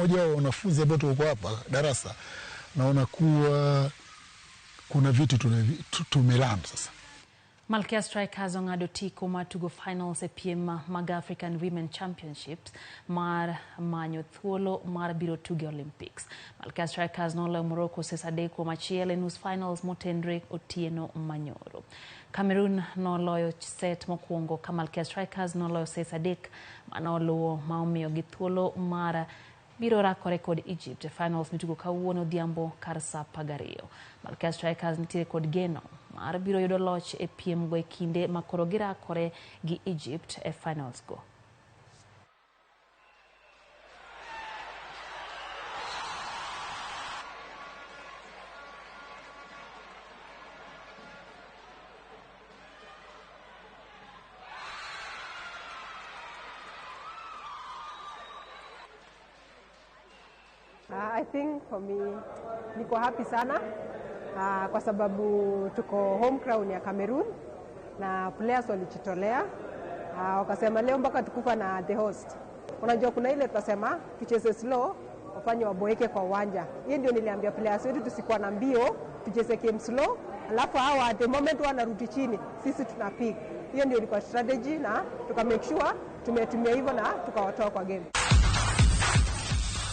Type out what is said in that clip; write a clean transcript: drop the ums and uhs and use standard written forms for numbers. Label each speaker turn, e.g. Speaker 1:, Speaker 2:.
Speaker 1: mmoja wa wanafunzi ambao tuko hapa darasa, naona kuwa kuna vitu tumelearn sasa.
Speaker 2: Malkia Strikers ong'ado otiko mar tugo finals e piem mag African Women Championships mar manyo thuolo mar biro tugo e Olympics. Malkia Strikers noloyo Morocco sets 3-1 e nus finals motenre otieno manyoro. Cameroon noloyo set mokwongo ka Malkia Strikers noloyo sets 3 manoluwo ma omiyogi thuolo mar biro rakore kod Egypt e finals mitugo kawuono odhiambo kar saa 12. Malkia Strikers nitiere kod geno mar biro yudo loch e piem go e kinde ma koro girakore gi Egypt e finals go.
Speaker 3: I think for me niko happy sana kwa sababu tuko home crown ya Cameroon na players walijitolea, wakasema leo mpaka tukufa na the host. Unajua kuna ile tunasema tucheze slow wafanye waboeke kwa uwanja. Hiyo ndio niliambia players wetu tusikuwa na mbio, tucheze game slow, alafu hawa at the moment wanarudi chini sisi tuna pick. Hiyo ndio ilikuwa strategy na tuka make sure tumetumia hivyo na tukawatoa kwa game.